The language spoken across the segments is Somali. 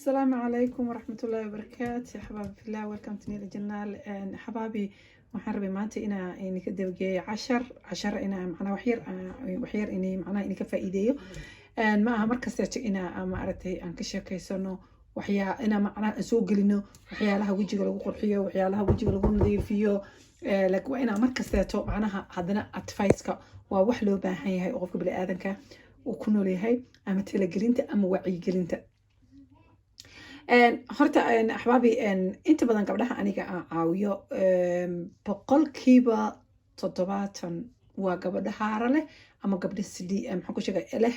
Asalaamu calaykum waraxmatullaahi wabarakaatu. Axbaabi fillah, welcome to Nila Janaal. Xabaabi, waxaan rabay maanta inaa idinka dabageeyo cashar inaa macnaa waxyar inay macnaha idinka faa'iideeyo. Ma aha markasteeto inaa, maaragtay, aan ka sheekeysano waxyaa inaa macnaha aan soo gelino waxyaalaha wejiga lagu qurxiyo, waxyaalaha wejiga lagu nadiifiyo, laakiin waa inaa markasteeto macnaha haddana advice-ka waa wax loo baahan yahay oo qofka bini'aadanka uu ku nool yahay, ama talagelinta ama wacyigelinta. Horta, axbaabi, inta badan gabdhaha aniga aan caawiyo 70% waa gabadha haara leh ama gabdha sli, maxaan ku sheegay, leh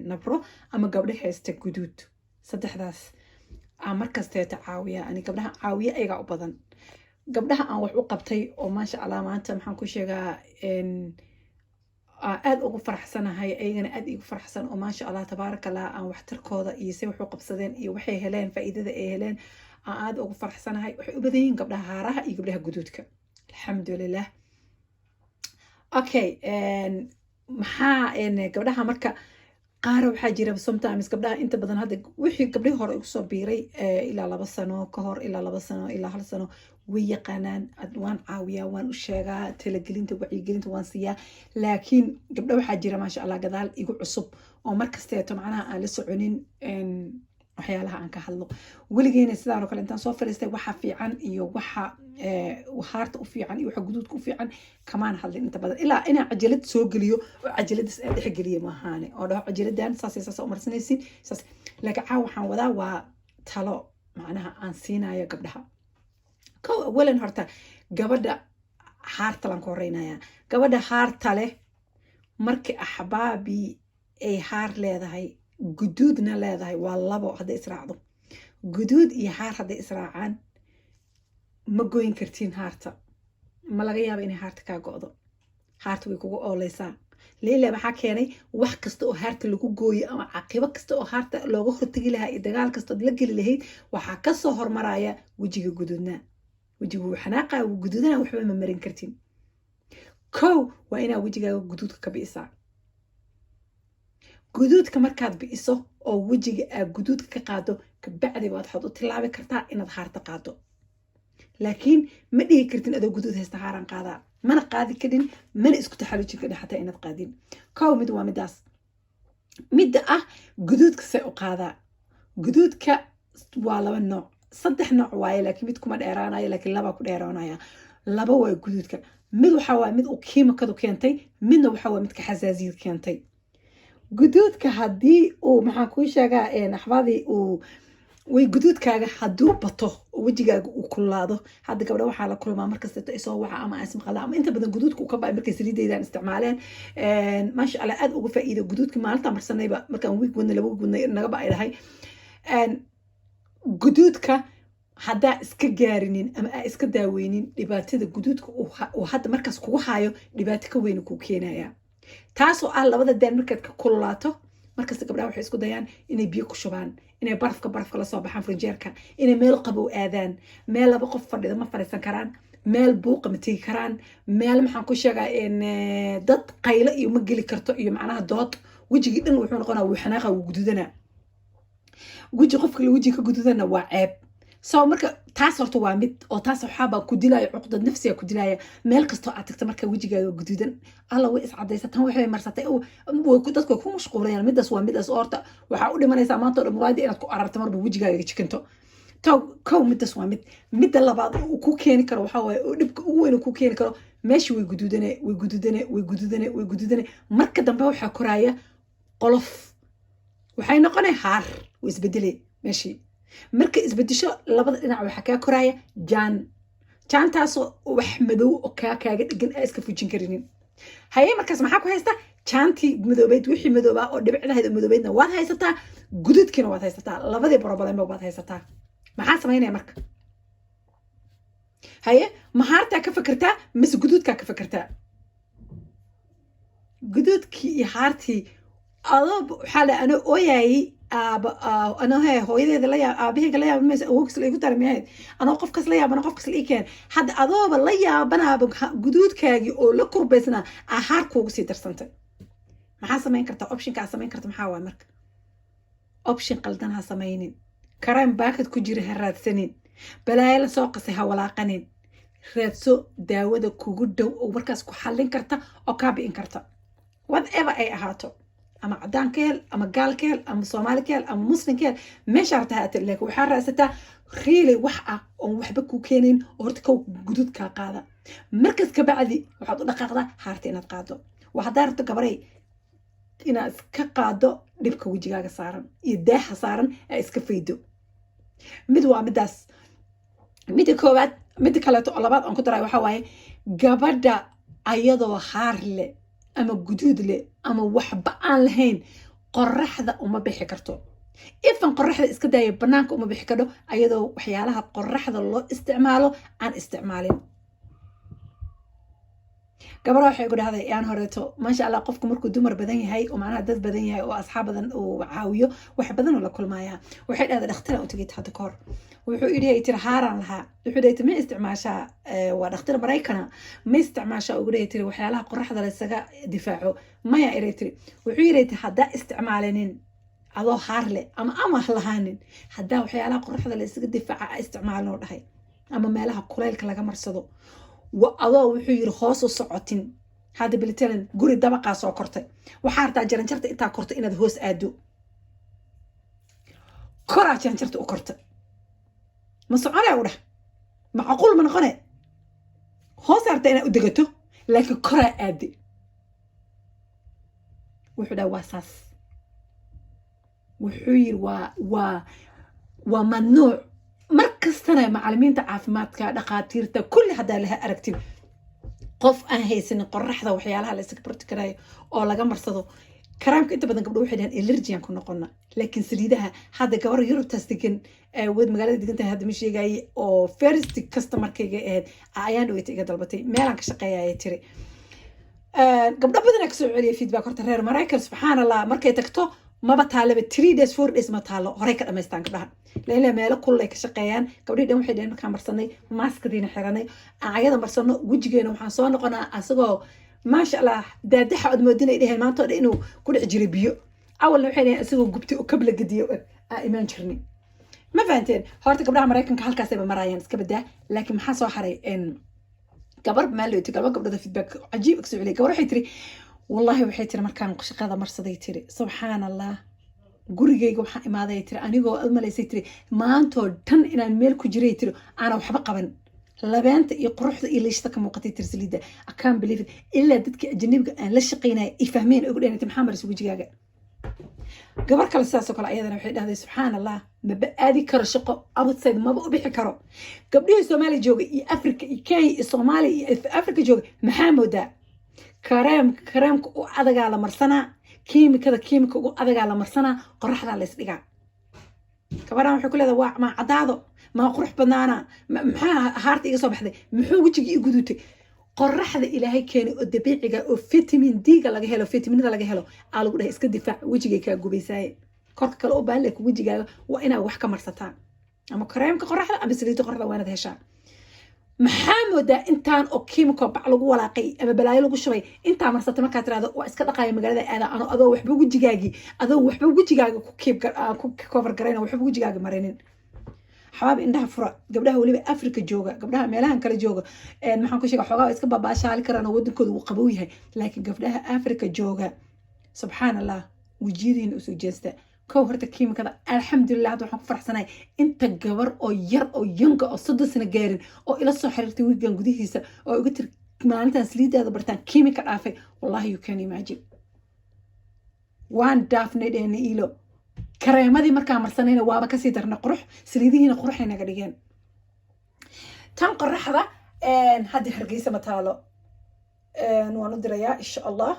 nabro ama gabdha haysta guduud. Saddexdaas aan markasteeta caawiya. Ani gabdhaha caawiya ayagaa u badan. Gabdhaha aan wax u qabtay oo, maasha Allah, maanta, maxaan ku sheegaa, aada ugu faraxsanahay, ayagana aada igu faraxsan oo, maasha Allah, tabaaraka Allah, aan waxtarkooda iyo say wax u qabsadeen iyo waxay heleen, faa'iidada ay heleen, aan aada ugu faraxsanahay, waxay u badan yihiin gabdhaha haaraha iyo gabdhaha guduudka, alxamdulilah. Okay, maxaa gabdhaha marka qaar waxaa jira sometimes gabdhaha inta badan hadda wixii gabdhihii hore igu soo biiray ilaa 2 sano ka hor, ilaa 2 sano, ilaa hal sano, way yaqaanaan. Waan caawiyaa, waan u sheegaa, talagelinta, wacyigelinta waan siiyaa. Laakiin gabdho waxaa jira, maasha Allah, gadaal igu cusub oo markasteeto macnaha aan la soconin waxyaalaha aan ka hadlo. Weligeena sidaan oo kale intaan soo fadhiistay waxa fiican iyo waxa haarta u fiican iyo waxa guduudka u fiican kamaan hadlin inta badan, ilaa inaan cajalad soo geliyo oo cajaladaas aan dhex geliyo maahaane, oo dhaho cajaladan saas saas u marsanaysin saas. Laakiin caawa waxaan wadaa waa talo macnaha aan siinayo gabdhaha. Kow, awalan, horta gabadha haarta laan ka horeynayaa. Gabadha haarta leh, markii, axbaabi, ay haar leedahay, guduudna leedahay, waa labo hadday israacdo. Guduud iyo haar hadday israacaan, ma goyn kartiin haarta. Ma laga yaaba inay haarta kaa go'do? Haarta way kugu ooleysaa. Leila maxaa keenay? Wax kasta oo haarta lagu gooyo ama caqibo kasta oo haarta looga hortegi lahaa iyo dagaal kasta ood la geli lahayd, waxaa kasoo hormaraya wejiga guduudnaa. Wejiga wuu xanaaqa, wuu guduudana, waxba ma marin kartin. Kow, waa inaa wejigaaga guduudka ka bi'isaa. Guduudka markaad bi'iso oo wejiga aad guduudka ka qaado, kabacdi baad waxaad u tilaabi kartaa inaad haarta qaado. Laakiin ma dhihi kartin adoo guduud haysta haaraan qaadaa. Mana qaadi karin, mana isku taxallujin karin xataa inaad qaadin. Kow, mid waa midaas. Midda ah guduudka see u qaadaa? Guduudka waa laba nooc, saddex nooc waaye, laakiin mid kuma dheeraanayo, laakiin laba ku dheeraanaya. Laba waa guduudka. Mid waxaa waaya mid uu kiimikadu keentay, midna waxaa waaya midka xasaasiyad keentay. Guduudka haddii uu, maxaan kuu sheegaa, axbaadii, uu way guduudkaaga hadduu bato oo wejigaaga uu kululaado. Hadda gabdha waxaa la kulmaa markasta isoo waxa ama ismaqala ama inta badan guduudka uu ka ba'ay markay saliidaydan isticmaaleen. Maasha Allah, aad uga faa'iido guduudka maalinta marsanayba, markaan wiig wadnay, 2 wiig wadnay, naga ba'ay dhahay. Guduudka haddaa iska gaarinin ama aa iska daaweynin, dhibaatada guduudka uu hadda markaas kugu hayo dhibaato ka weyna kuu keenaya, taasoo ah labada daan markaad ka kululaato. Markasta gabdhaha waxay isku dayaan inay biyo ku shubaan, inay barafka lasoo baxaan frinjeerka, inay meel qabow aadaan. Meel laba qof fadhida ma fadhiisan karaan, meel buuqa ma tegi karaan, meel, maxaan ku sheegaa, dad qaylo iyo ma geli karto iyo macnaha dood. Wejigii dhan wuxuu noqonaa, wuu xanaaqa, wuu gududanaa. Weji qofka la weji ka gududana waa ceeb. So marka taas horta waa mid oo taas waxaabaa ku dilaya, cuqdad nafsiga ku dilaya. Meel kastoo aad tagto marka wejigaaga guduudan, alla, way iscadaysa tan, waxay marsatay, dadku way ku mashquulayaan. Midaas waa midaas oo horta waxaa u dhimanaysaa maanta oo dhan muraayada inaad ku ararto, marba wejigaaga jikanto. Kow, midaas waa mid. Midda labaad uu ku keeni karo waxaa waaye, oo dhibka ugu weyn uu ku keeni karo, meesha way guduudane, way guduudane, way guduudane, way guduudane. Marka dambe waxaa koraaya qolof, waxay noqonay haar, way isbedele meeshii. Marka isbedesho, labada dhinac waxaa kaa koraaya jaan, jaantaasoo wax madow oo kaaga dhegan aa iska fujin karinin. Haye, markaas maxaa ku haysta? Jaantii madoobeyd, wixii madoobaa oo dhibicdahayd oo madoobeydna waad haysataa, guduudkiina waad haysataa, labadii problem ba waad haysataa. Maxaa samaynaya marka? Haye, mahaartaa ka fakertaa mise guduudkaa ka fakertaa? Guduudkii iyo haartii adoo waxaa la ano ooyaayay aaba anoo he hooyadeeda la yaab, aabaheyga la yaaba maysa, awowgiis la igu daray miyahayd, anoo qofkas la yaabana qofkas la ii keen. Hadda adooba la yaabanaaba guduudkaagii oo la kurbaysnaa aa haar kuugu sii darsantay. Maxaa samayn kartaa? Optionka aa samayn karta maxaa waay marka? Option qaldan ha samaynin. Kareem baakad ku jira ha raadsanin, balaayo la soo qasay ha walaaqanin. Raadso daawada kugu dhow oo markaas ku xallin karta oo kaa bi'in karta, whatever ay ahaato, ama cadaan ka hel, ama gaal ka hel, ama Soomaali ka hel, ama Muslim ka hel, meesha rabta ha aatee, laakiin waxaa raadsataa really wax ah oon waxba ku keenayn oo horta kow guduud kaa qaada. Markas ka bacdi waxaad u dhaqaaqdaa haarta inaad qaado. Waa haddaa rabto, gabaray, inaad iska qaado dhibka wejigaaga saaran iyo daaha saaran ee iska faydo. Mid waa midaas, midda koowaad. Midda kaleeto oo labaad aan ku daray waxaa waaye, gabadha ayadoo haar leh ama guduud leh ama waxba aan lahayn qoraxda uma bixi karto. Ifan qoraxda iska daaya, banaanka uma bixi karto ayadoo waxyaalaha qoraxda loo isticmaalo aan isticmaalin. Gabadha waxay ku dhahday yaan horeeto, maasha Allah, qofku markuu dumar badan yahay oo macnaha dad badan yahay oo asxaab badan uu caawiyo, wax badan oo la kulmayaa. Waxay dhahday, dhakhtaraan u tegay hadda kahor. Wuxuu idhi, tiri, haaraan lahaa. Wuxuu dhahay, "Ma isticmaashaa?" Waa dhakhtar Maraykana. "Ma isticmaashaa?" ugu dhahay, tiri, "waxyaalaha qoraxda laysaga difaaco?" "Maya," iray tiri. Wuxuu yidhi, tiri, "Haddaa isticmaalinin adoo haar leh ama lahaanin, haddaa waxyaalaha qoraxda laysaga difaaca a isticmaalin," oo dhahay, "ama meelaha kuleylka laga marsado, adoo," wuxuu yiri, "hoos u socotin." Hadda bilitalan guri dabaqaa soo kortay, waxaa rabtaa jaranjarta intaa korto inaad hoos aado. Koraa jaranjarta u korta, ma socone? U dheh, macquul ma noqone. Hoos rabtaa inaad u degato, laakiin koraa aade. Wuxuu dhaha, waa saas. Wuxuu yiri, waa mamnuuc. Mar kastana macalimiinta caafimaadka, dhakhaatiirta, kulli haddaa laha aragtid qof aan haysanin qoraxda waxyaalaha la isaga barti karayo oo laga marsado karaamka, inta badan gabdho waxay dhahaan, allergy aan ku noqona. Laakiin saliidaha hadda gabar Yurubtaas degan, wad magaalada degan tahay hadda ma sheegaye, oo first customerkayga ahayd, ayaan dhaweyta iga dalbatay. Meelaan ka shaqeeyaya, tiri, gabdho badanaa kasoo celiya feedback. Horta reer Maraykan, subxaan Allah, markay tagto maba taalaba, 3 days, 4 days ma taalo, horey ka dhamaystaan gabdhaha laila meelo kulul ay ka shaqeeyaan. Gabdhihii dhan waxay dhaheen, markaan marsanay, maaskadiina xiranay, aan ayada marsano, wejigeena waxaan soo noqonaa asagoo, maasha Allah, daadaxa ood moodinay, dheheen, maanta oo dhan inuu ku dhex jiray biyo. Awalna waxay dhaheen isagoo gubtay oo kabla gediyo aa imaan jirnay. Ma fahanteen? Horta gabdhaha Maraykanka halkaasayba marayaan, iska badaa. Laakiin maxaa soo haray? Gabar maaloti gaba gabdhada feedback cajiib kasoo celiyay. Gabar waxay tiri, wallahi, waxay tiri, markaan shaqada marsaday, tiri, subxaan Allah, gurigayga waxaan imaaday, tiri, anigoo ad malaysay, tiri, maantoo dhan inaan meel ku jiray, tiri, aanan waxba qaban, labeenta iyo quruxda iyo liishta ka muuqatay, tiri, saliidda. I can't believe it. Ilaa dadka ajanabiga aan la shaqaynaya i fahmeen, ugu dhaheen, "Maxaa marisa wejigaaga?" Gabar kale sidaasoo kale ayadana waxay dhahday, subxaan Allah, maba aadi karo shaqo, outside maba u bixi karo. Gabdhihii Soomaaliya jooga iyo Africa iyo Kenya iyo Soomaaliya iyo Africa jooga, maxaa moodaa? Kareemka, kareemka u adagaa la marsanaa, kiimikada, kiimika ugu adagaa la marsanaa, qoraxdaa la isdhigaa. Gabadhan waxay ku leedahay, waa maa caddaado, maa qurux badnaana, maxaa haarta iga soo baxday, muxuu wejigii i guduutay? Qoraxda Ilaahay keenay oo dabiiciga oo vitamin D-ga laga helo, vitaminada laga helo, aa lagu dhahay iska difaac, wejigay kaa gubaysaaye. Korka kale u baahan, laakiin wejigaaga waa inaad wax ka marsataa, ama kareemka qoraxda ama saliidda qoraxda waa inaad heshaa. Maxaa moodaa intaan oo chemical bac lagu walaaqay ama balaayo lagu shubay intaa marsatay, markaa tirahdo waa iska dhaqaya, magaalada aada, ano adoo waxba wejigaagii, adoo waxba wejigaaga ku keep ku cover garayna, waxba wejigaaga marinin? Xabaab, indhaha fura. Gabdhaha weliba Africa jooga, gabdhaha meelahan kale jooga, maxaan ku sheega, xoogaa iska babaashaali karaan oo wadankooda wuu qabow yahay. Laakiin gabdhaha Africa jooga, subxaan Allah, wejiyadiina usoo jeesta. Kow horta kiimikada, alxamdulilah, hadda waxaan ku faraxsanahay inta gabar oo yar oo yonga oo 30 sano gaarin oo ila soo xiriirtay wiigan gudihiisa oo iga tiri, maalintan saliidaada bartaan kiimika dhaafay. Wallahi, you can imagine, waan dhaafnay dheena iilo kareemadii markaa marsanayna waaba kasii darna qurux, saliidihiina quruxay naga dhigeen. Tan qoraxda hadda Hargeysa ma taalo, waan u dirayaa insha Allah.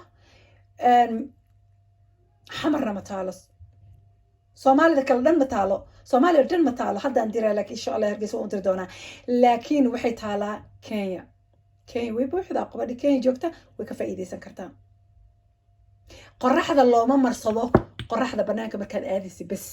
Xamarna ma taalo, Soomaalida kale dhan ma taalo, Soomaaliya dhan ma taalo haddaan diraa, laakiin insha Allah Hargeysa waan u diri doonaa. Laakiin waxay taalaa Kenya. Kenya way buuxdaa. Qobadhi Kenya joogta way ka faa'iideysan kartaa. Qoraxda looma marsado qoraxda banaanka markaad aadaysa bes.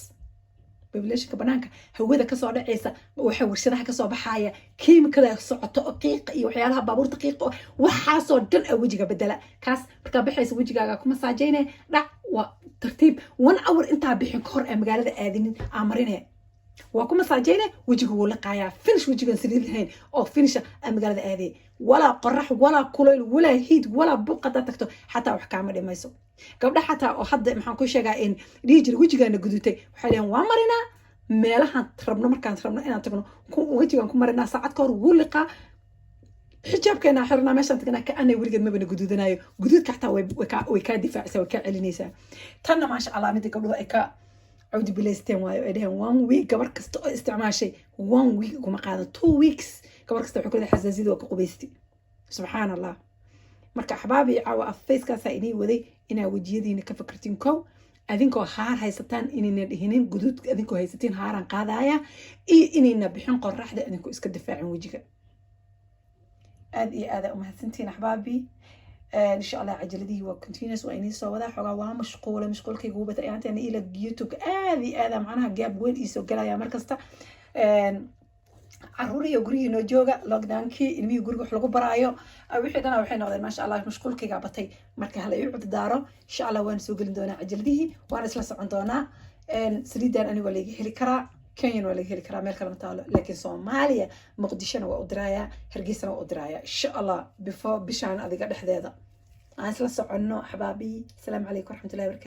Populationka banaanka hawada kasoo dhacaysa, waxa warshadaha kasoo baxaya, kiimikada socoto oo qiiqa iyo waxyaalaha baabuurta qiiqa, waxaasoo dhan a wejiga bedela. Kaas markaa baxaysa wejigaaga ku masaajayne, dhac, waa tartiib, one hour intaa bixin kahor ee magaalada aadinin aa marine. Waa ku masaajayne, wejiga wuu liqaayaa, finish. Wejigan saliid lahayn oo finisha aa magaalada aaday, walaa qorax, walaa kulayl, walaa heat, walaa buuq haddaad tagto, xataa wax kaama dhimayso. Gabdha xataa oo hadda, maxaan ku sheegaa, in dhihi jira wejigaana gudutay, waxay dhaheen waa marinaa meelahaan rabno, markaan rabno inaan tagno wejigaan ku marinaa, saacad ka hor wuu liqaa, xijaabkeena xirnaa, meeshaan tagnaa ka anay weligeed mabana guduudanayo. Guduudka xataa way kaa difaacaysaa, way kaa celinaysaa. Tanna, maasha Allah, midda gabdhuhu ay ka cawdi bilaysteen waayo, ay dhaheen one week gabar kasta oo isticmaashay, one week kuma qaadan, 2 weeks gabar kasta waxay ku leedahay xasaasiyada waa ka qubaysti. Subxaan Allah. Marka axbaabii, caawa afayskaasaa inii waday inaa wejiyadiina ka fakartiin. Kow, adinkoo haar haysataan inayna dhihinin guduud, adinkoo haysatiin haaraan qaadaya, iyo inayna bixin qoraxda adinkoo iska difaacin wejiga. Aad iyo aada umahadsantihiin, axbaabii. Insha Allah cajaladihii waa continuous, waa inii soo wadaa. Xoogaa waa mashquula, mashquulkayga wuu batay ayaanteena ila YouTube aad iyo aada, macnaha gaab weyn iisoo galaya markasta. Caruur iyo gurigii noo jooga, lockdownkii, ilmihii guriga wax lagu baraayo, wixii dhana waxay noqdeen, maasha Allah, mashquulkaygaa batay. Marka hala ii cuddaaro, insha Allah waan soo gelin doonaa cajaladihii, waana isla socon doonaa. Saliidan aniga waa laga heli karaa, Kenyan waa laga heli karaa, meel kale ma taalo, laakiin Soomaaliya, Muqdishona waa u dirayaa, Hargeysana waa u dirayaa, insha Allah before bishaan adiga dhexdeeda aan isla soconno. Axbaabii, asalaamu calaykum waraxmatullahi barakatu.